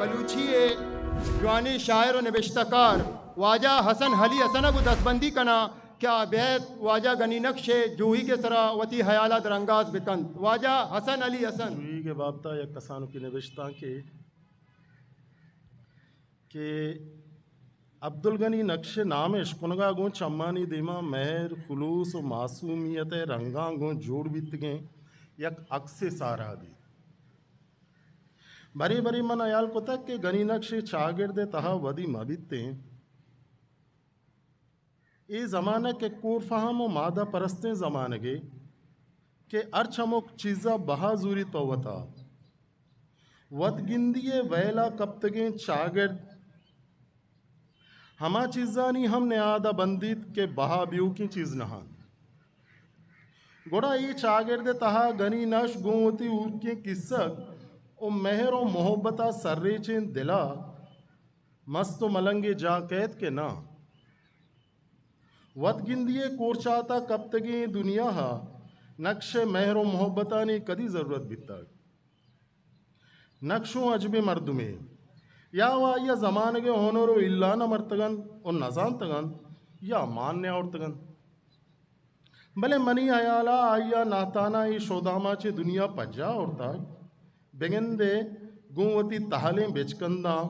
بلوچی ءِ جوانیں شاعر ءُ نبشتہ کار واجہ حسن علی حسن ءَ گوں دستبندی کناں کہ آ بیت واجہ گنی نقش ءِ جوئیگ ءِ سرا وتی ہیال ءَ درانگاز بکنت۔ واجہ حسن علی حسن۔ جوئیگ ءِ بابت ءَ یک کسانکیں نبشتانکے کہ عبدالغنی نقش ءِ نام ءِ اشکنگ ءَ گوں چمانی دیما مہر، خلوص ءُ معصومیت ءِ رنگاں گوں جوڑ بیتگیں یک عکسے سارا بیت۔ برے برے من ہیال کتگ کہ گنی نقش ءِ چاگرد ءِ تہا ودی مہ بیتیں۔ اے زمانگ کہ کور فہم ءُ مادہ پرستیں زمانگے کہ ہرچ ہمک چیز ءَ بہا زوریت پہ وتا۔ وت گندی ءِ ویل ءَ کپتگیں چاگرد ہما چیزانی ہم نیاد ءَ بندیت کہ بہا بیوکیں چیز نہ انت۔ گڑا اے چاگرد ءِ تہا گنی نقش گوں وتی ہورکیں کسگ ءُ مہر ءُ محبت ءَ سرریچیں دل ءَ مست ءُ ملنگے جاہ کئیت کہ ناں؟ وت گندی ءِ کورچات ءَ کپتگیں دنیا ءَ نقش ءِ مہر ءُ محبتانی کدی ضرورت بیتگ؟ نقش اوں عجبیں مردمے، یا و آئی ءَ زمانگ ءِ ہنر ءُ الا نہ مرتگ انت ءُ نہ زانتگ انت، یا مان نیاورتگ انت۔ بلے منی ہیال ءَ آئی ءَ ناہتانا اے شودام ءَ چہ دنیا پجا آورتگ، بگندے گوں وتی تہلیں بچکنداں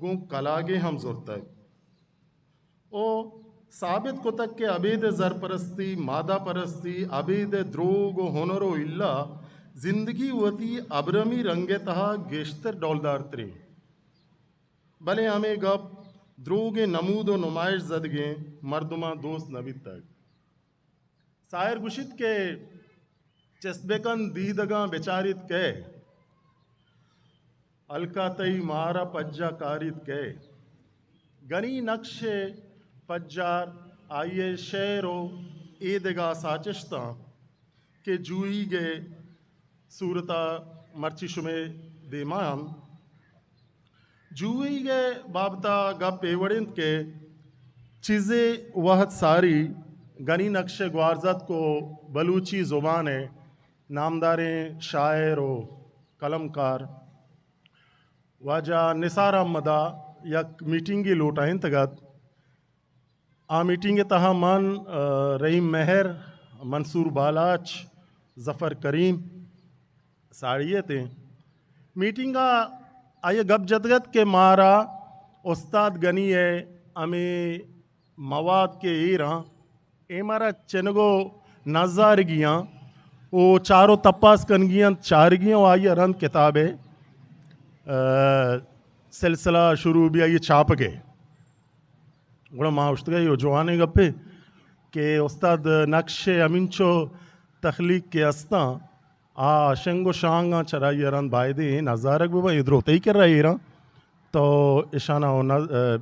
گوں کلاگے ہم زرتگ۔ ءُ ثابت کتگ کہ ابید ءِ زرپرستی، مادہ پرستی، ابید ءِ دروگ ءُ ہنر ءُ الا زندگی وتی ابرمی رنگ ءِ تہا گیشتر ڈولدارتریں۔ بلے ہمے گپ دروگیں نمود ءُ نمائش زدگیں مردماں دوست نہ بیتگ۔ شاعر گوشیت کہ چست بکن دیدگاں بچاریت کئے، ہلکا تئی مارا پجا کاریت کئے۔ گنی نقش ءِ پجار آئی ءِ شعر ءُ اے دگہ ساچشتاں کہ جوئیگ ءِ صورت ءَ مرچی شمئے دیما انت۔ جوئیگ ءِ بابت ءَ گپ اے وڑ انت کہ چیزے وہد ساری گنی نقش ءِ گوارزتک ءُ بلوچی زبان ءِ نامداریں شاعر ءُ قلمکار واجہ نثار احمد ءَ یک میٹنگے لوٹائینتگ ات۔ آ میٹنگ ءِ تہا من، آ، رحیم مہر، منصور بالاچ، ظفر کریم ساڑی اتیں۔ میٹنگ ءَ آئی ءَ گپ جتگ ات کہ مارا استاد گنی ءِ ہمے مواد کہ ایراں، اے مارا چنگ ءُ نزارگی آں ءُ چار ءُ تپاس کنگی انت، چارگی آں ءُ آئی ءَ رند کتابے، آ، سلسلہ شروع بی آئی ءِ چاپگ ءِ۔ گڑا ما اشتگا اے جوانیں گپے کہ استاد نقش ءِ ہمینچو تخلیق کہ استاں، آ شنگ ءُ شانگاں چرائی ءَ رند بایدیں اے نزارگ بہ باں، اے دروتئی کرا ایراں تو اشانا ءُ نز-، ءَ،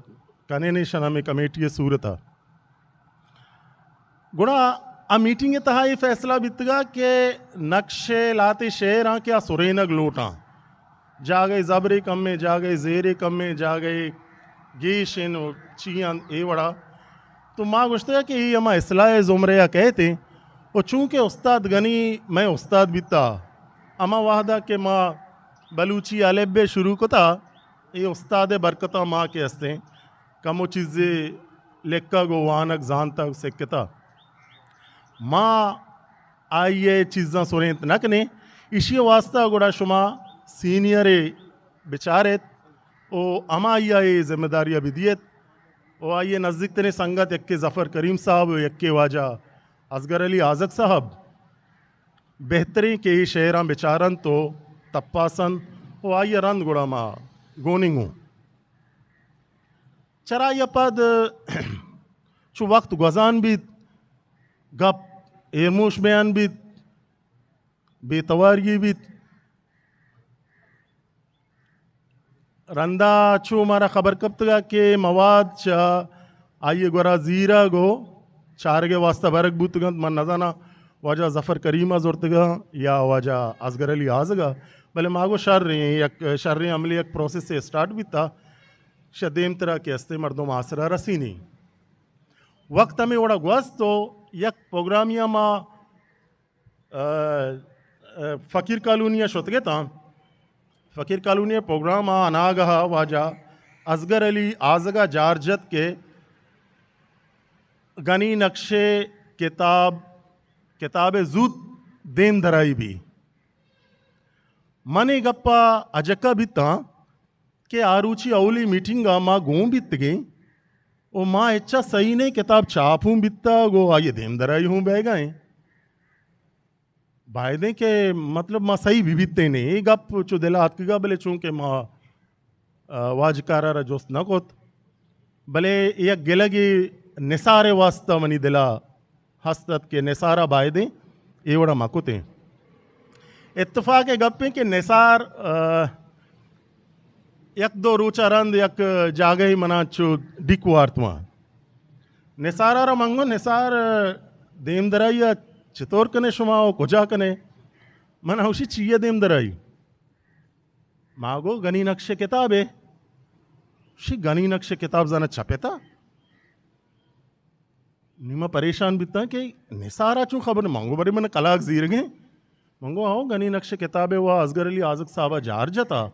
کنین اشان ہمے کمیٹی ءِ صورت ءَ۔ گڑا آ میٹنگ ءِ تہا اے فیصلہ بیتگا کہ نقش ءِ لہتے شعراں کہ آ سرینگ لوٹاں۔ جاگہے زبرے کمیں، جاگہے زیرے کمیں، جاگہے گیش انت ءُ چی انت اے وڑا۔ تو ما گوشتگ کہ اے ہما اصلاح ءِ زمرے ءَ کئیت انت ءُ چونکہ استاد گنی مئے استاد بیتا، ہما وہدا کہ ما بلوچی الف بے شروع کتا، اے استاد ءِ برکتاں ما کہ ہستیں کمو چیزے لکھگ ءُ وانگ زانتگ سکتا۔ ما آئی ءِ چیزاں سرینت نہ کنیں، ایشی ءِ واسطہ گڑا شما سینئرے بچار ایت ءُ ہمائی ءَ اے ذمہ داری ءَ بدیت ءُ آئی ءِ نزیک تریں سنگت یکے ظفر کریم صاحب ءُ یکے واجہ اصغر علی آزگ صاحب بہتریں کہ اے شعراں بچارنت ءُ تپاسنت ءُ آئی ءَ رند گڑا ما گوننگوں۔ چرائی ءَ پد چو وقت گوزان بیت، گپ ایرموش بیان بیت، بے تواری بیت۔ رندا چو مارا خبر کپتگا کہ مواد چہ آئی ءِ گورا زیرگ ءُ چارگ ءِ واسطہ برگ بوتگ انت۔ من نزاناں واجہ ظفر کریم ءَ زرتگاں یا واجہ اصغر علی آزگ ءَ، بلے ما گو شریں یک شریں عملی یک پروسیسے اسٹارٹ بیتا، شہ دیمترا کہ استیں مردم آسرا رسینی۔ وقت ہمے وڑا گوست ءُ یک پروگرامی ءَ ما ءَ، ءَ، فقیر کالونی ءَ شتگ اتاں۔ فقیر کالونی ءِ پروگرام ءَ اناگہ ءَ واجہ اصغر علی آزگ ءَ جار جت کہ گنی نقش ءِ کتاب، کتاب ءِ زوت دیم درائی بی۔ من اے گپ ءَ اجکہ بیتاں کہ آ روچی اولی میٹنگ ءَ ما گون بیتگیں و ما ہچ ءَ سہی نہ ایں، کتاب چاپ ہوں بیتگ و آئی ءِ دیم درائی ہوں بیگا ایں۔ بایدیں کہ مطلب ما سہی بہ بیتیں۔ اے گپ چو دل ءَ اتکگا، بلے چونکہ ما، آ، واجکار ءَ را جست نہ کت، بلے یک گلگے نثار ءِ واسطہ منی دل ءَ ہست ات کہ نثار ءَ بایدیں اے وڑا مہ کتیں۔ اتفاق ءِ گپیں کہ نثار، آ، یک دو روچ ءَ رند یک جاگہے منا چو ڈیک وارت ما۔ نثار ءَ را من گوں، نثار، دیم درائی ءَ چطور کنے شما و کجا کنے؟ من ءَ گوشی، چی ءِ دیم درائی؟ ما گوں، گنی نقش ءِ کتابے۔ شی گنی نقش ءِ کتاب زاناں چپتا؟ نی ما پریشان بیتاں کہ نثار ءَ چون خبر نہ، من گوں بارے من کلاگ زیرگیں۔ من گوں، ہو، گنی نقش ءِ کتابے و اصغر علی آزگ صاحب ءَ جار جتا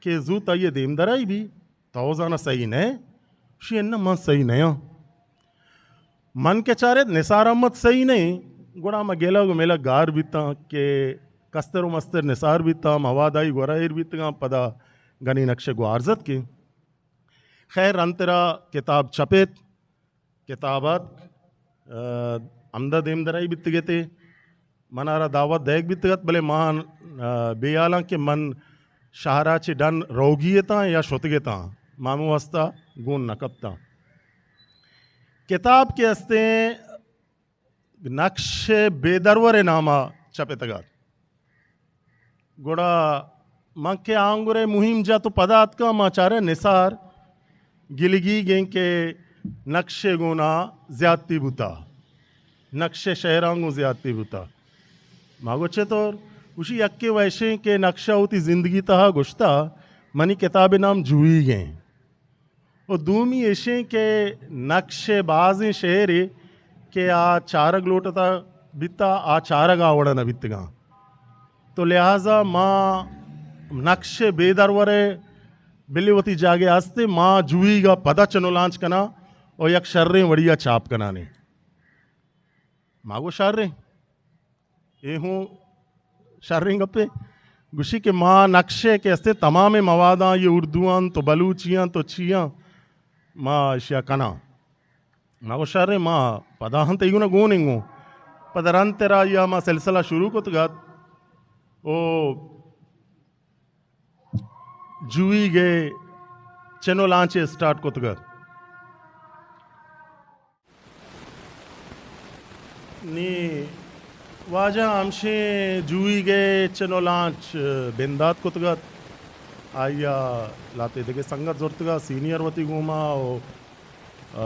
کہ زوت آئی ءِ دیم درائی بی، تو زاناں سہی نہ؟ شی اناں من سہی نہ آں۔ من کہ چارت نثار احمد سہی نہ، گڑا ما گلگ و ملگ گار بیتاں کہ کستر و مستر نثار بیتاں، مواد آئی گورا ایر بیتگاں، پدا گنی نقش ءَ گوارزت کہ خیر، انترا کتاب چپیت، کتاب اتک، آ، ہمدا دیم درائی بیتگ اتے۔ من ءَ را دعوت دئیگ بیتگ ات، بلے ما، آ، بے ہیالاں کہ من شہر ءَ چہ ڈن روگی اتاں یا شتگ اتاں، ما ہمے واسطہ گون نہ کپتاں۔ کتاب کہ استیں نقش بے درور ءِ نام ءَ چپتگ ات۔ گڑا من کہ آنگرے مہم جت و پدا اتکاں، ما چارے نثار گلگی گیں کہ نقش ءِ گونا زیادتی بوتا، نقش ءِ شعراں گوں زیادتی بوتا۔ ما گو چطور؟ گوشی یکے ویشیں کہ نقش ءَ وتی زندگی تہا گوشتا، منی کتاب ءِ نام جوئیگ ایں۔ و دومی ایشیں کہ نقش ءِ بازیں شعرے کہ آ چارگ لوٹتا بیتا، آ چارگ آ وڑا نہ بیتگاں۔ تو لہذا ما نقش ءِ بے درور ءَ بلے وتی جاگہ ءَ ہستیں، ما جوئیگ ءَ پدا چنو لانچ کناں و یک شریں وڑی ءَ چاپ کنانے۔ ما گو شریں۔ اے ہوں شریں گپے۔ گوشی کہ ما نقشے کہ استیں تمامیں مواداں، یہ اردو انت تو بلوچی انت تو چی انت، ما اشیا کناں۔ ما گو شریں، ما پدا ہم تئی گونا گون انگوں۔ پدا رند ترا یا ما سلسلہ شروع کتگ ات۔ او جوئیگ ءِ چنو لانچے اسٹارٹ کتگ ات۔ نی واجہ ہمشیں جوئیگ ءِ چنو لانچ بندات کتگ ات۔ آئی ءَ لہتے دگہ سنگت زرتگ ات، سینئر وتی گوما و، آ،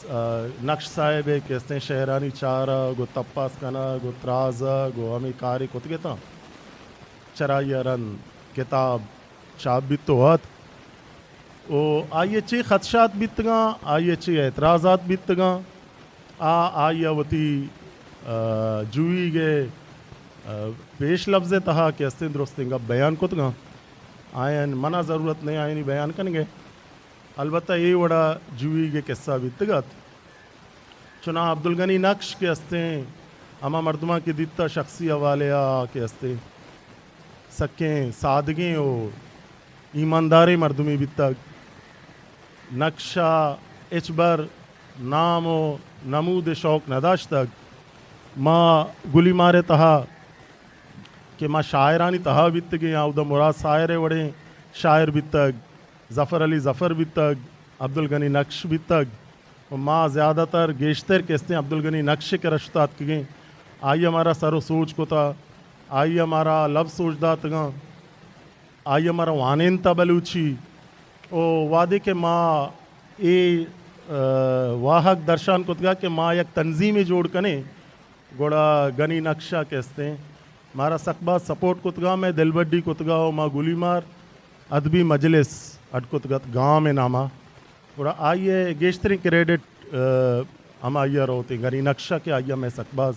آ، نقش صاحب ءِ کہ استیں شعرانی چارگ و تپاس کنگ و ترازگ و ہمے کارے کتگ اتاں۔ چرائی ءَ رند کتاب چاپ بیت و اتک۔ و آئی ءَ چے خدشات بیتگاں، آئی ءَ چے اعتراضات بیتگاں، آ، آئی ءَ وتی، آ، جوئیگ ءِ، آ، پیش لفظ ءِ تہا کہ استیں درستیں گپ بیان کتگاں۔ آیان منا ضرورت نہ آیانی بیان کنگ ءِ۔ البتہ اے وڑا جوئیگ ءِ قصہ بیتگ ات۔ چناں عبدالغنی نقش کہ استیں، ہما مردماں کہ دیتا شخصی حوالے ءَ کہ استیں، سکیں سادگیں و ایمانداریں مردمے بیتگ۔ نقش ءَ ہچبر نام و نمود ءِ شوق نداشتگ۔ ما گلی مار ءِ تہا کہ ما شاعرانی تہا بیتگیں، اودا مراد ساحر ءِ وڑیں شاعر بیتگ، ظفر علی ظفر بیتگ، عبدالغنی نقش بیتگ۔ و ما زیادہ تر گیشتر کہ استیں عبدالغنی نقش ءِ کرا شتاتکگیں۔ آئی ءَ مارا سر و سوج کتا، آئی ءَ مارا لبز سوج داتگاں، آئی ءَ مارا وانینتا بلوچی۔ و وہدے کہ ما اے، آ، واہگ درشان کتگا کہ ما یک تنظیمے جوڑ کنیں، گڑا غنی نقش ءَ کہ استیں مارا سک باز سپورٹ کتگا، مئے دلبڈی کتگا و ما گلی مار ادبی مجلس اڈ کتگ ات گام ءِ نام ءَ۔ گڑا آئی ءِ گیشتریں کریڈٹ، آ، ہمائی ءَ روتیں، غنی نقش ءَ کہ آئی ءَ مئے سک باز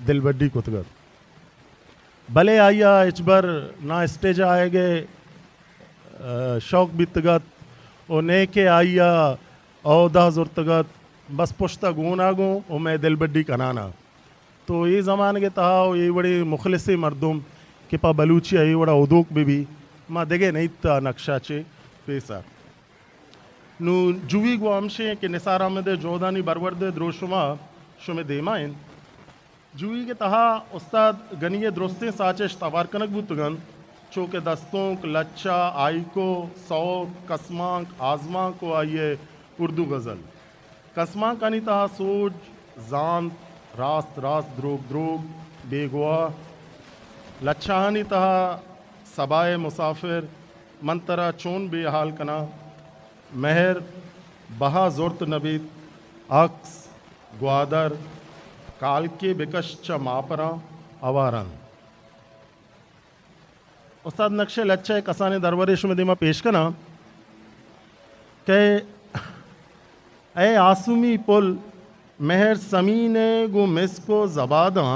دلبڈی کتگ ات۔ بلے آئی ءَ ہچبر نہ اسٹیج ءَ آیگ ءِ ء، شوق بیتگ ات و نئے کہ آئی ء عہدہ زرتگ ات، بس پشت ء گون ء گوں و مئے دلبڈی کنان ء۔ تو اے زمانگ ء تہا و اے وڑیں مخلصیں مردم کہ پہ بلوچی ء اے وڑا ہدوک بہ بی، ما دگہ نہ ایت ء نقشہ چہ پیسر۔ نوں جوئی گوں ہمشیں کہ نثار احمد ء جہدانی برورد ء دروشم ء شمئے دیما انت۔ جوئی ء تہا استاد گنی ء درستیں ساچشت ہوار کنگ بوتگ انت، چو کہ دستونک، لچہ، ہائیکو، سوت، کسمانک، آزمانک و آئی ء اردو غزل۔ کسمانکانی تہا سوج، زانت، راست راست، دروگ دروگ، بیگواہ۔ لچہانی تہا سبا ء مسافر، من ترا چون بے حال کناں، مہر بہا زرت نہ بیت، عکس، گوادر، کالکے بکش چہ ماپراں ہوار انت۔ استاد نقش ء لچہ ء کسانیں درورے شمئے دیما پیش کناں کہ اے آسومی پل مہر سمین ء گوں مسک و زباداں،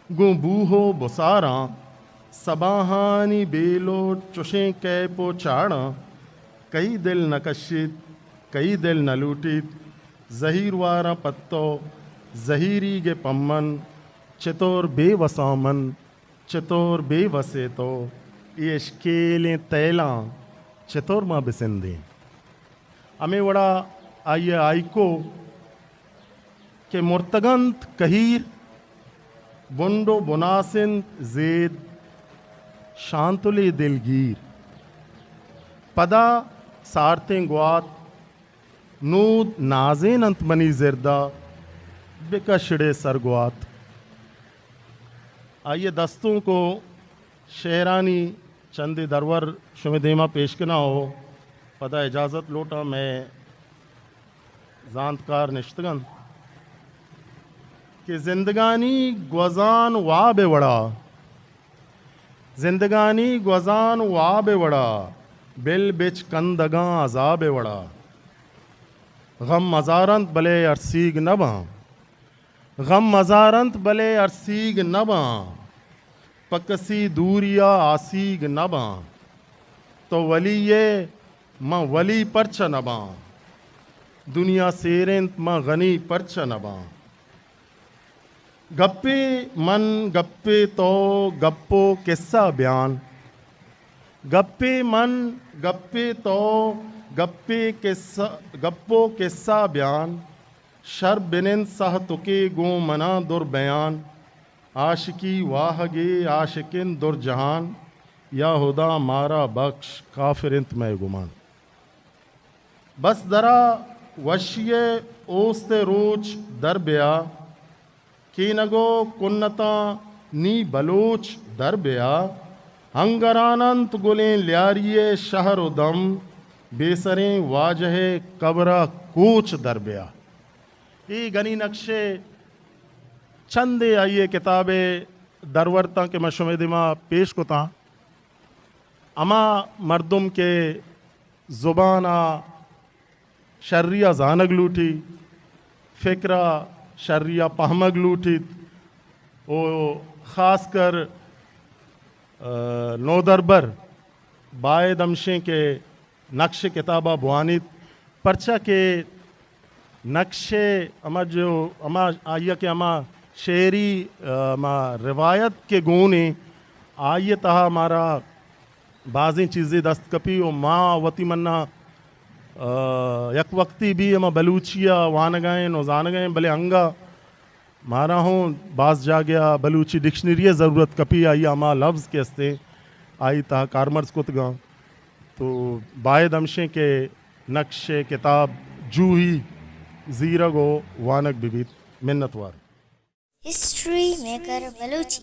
گوں بوہ و بساراں، سباہانی بیلوٹ چشیں کیپ و چاڑاں، کئی دل نہ کشیت، کئی دل نہ لوٹیت، زہیر واراں پہ تو، زہیریگ ء پمن، چتور بے وساں من، چتور بے وسے تو، اے اشکیلیں تیلاں چتور ما بسندیں۔ ہمے وڑا آئی ء ہائیکو کہ مرتگنت کہیر، بنڈ و بناس انت زید، شانتلے دلگیر۔ پدا سارتیں گوات، نود نازین انت منی زردا، بکشڑے سرگوات۔ آئی ء دستونک و شعرانی چندے درور شمئے دیما پیش کناں و پدا اجازت لوٹاں، مئے زانتکار نشتگ انت کہ زندگانی گوزان واب ء وڑا، زندگانی گوزان واب ء وڑا، بل بچ کندگاں عذاب ء وڑا۔ غم ہزار انت بلے ارسیگ نہ باں، غم ہزار انت بلے ارسیگ نہ باں، پہ کسی دوریا آسیگ نہ باں۔ تو ولی ئے، من ولی پرچہ نہ باں؟ دنیا سیر انت، من غنی پرچہ نہ باں؟ گپے من گپے تو گپ و قصہ بیان، گپے من گپے تو گپے قصہ، گپ و قصہ بیان۔ شر بنند ساہتکے گوں منا در بیان، عاشقی واہگے عاشق انت در جہان، یا ہدا مارا بخش کافر انت مئے گمان۔ بس درا وشی ء اوست ء روچ در بیا، کینگ و کنتاں نی بلوچ در بیا، ہنگران انت گلیں لیاری ء شہر و دم، بے سریں واجہ ء قبر ء کوچ در بیا۔ اے گنی نقش ء چندے آئی ء کتاب ء درورتاں کہ من شمئے دیما پیش کتاں۔ ہما مردم کہ زبان ء شری ء زانگ لوٹی، فکر ء شری ء پہمگ لوٹیت، و خاص کر، ء، نودربر باید ہمشیں کہ نقش کتاب ء بوانیت، پرچا کہ نقش ء ہما جو، ہما آئی ء کہ ہما شعری، ء، ہما روایت کہ گون ایں، آئی ء تہا مارا بازیں چیزے دست کپی و ما وتی منا، ء، یک وقتی بھی ہما بلوچی ء وانگ ء ایں و زانگ ء ایں، بلے انگا مارا ہوں باز جاگہ ء بلوچی ڈکشنری ء ضرورت کپی، آئی ء ہما لفظ کہ استیں آئی تہا کارمرز کتگاں۔ تو باید ہمشیں کہ نقش ء کتاب جوہی زیرگ و وانگ بہ بیت۔ منتوار۔ ہسٹری میکر بلوچی۔